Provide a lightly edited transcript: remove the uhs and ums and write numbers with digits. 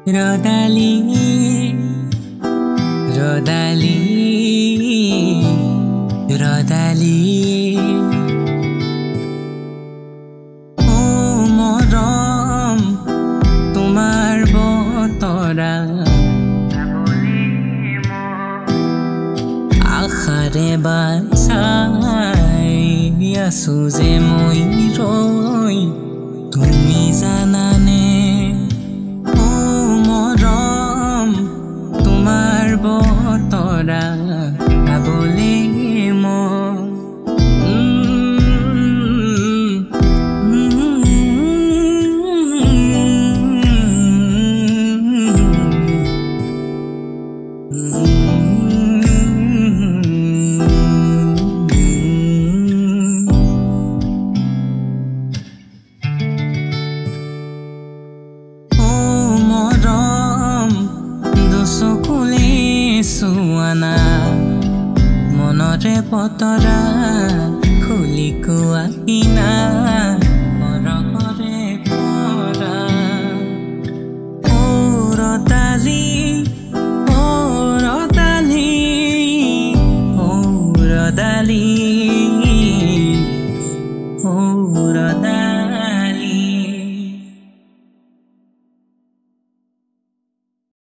ৰদালি ৰদালি ৰদালি, অ মৰম তোমাৰ বতৰা আশাৰে বাচাই আছো যে মই ৰৈ, তুমি জানানে? অ মৰম তোমাৰ বতৰা পাবলে মন। অ মৰম দুচকুলে চোৱানা, মনৰে বতৰা খুলি কোৱা কিনা।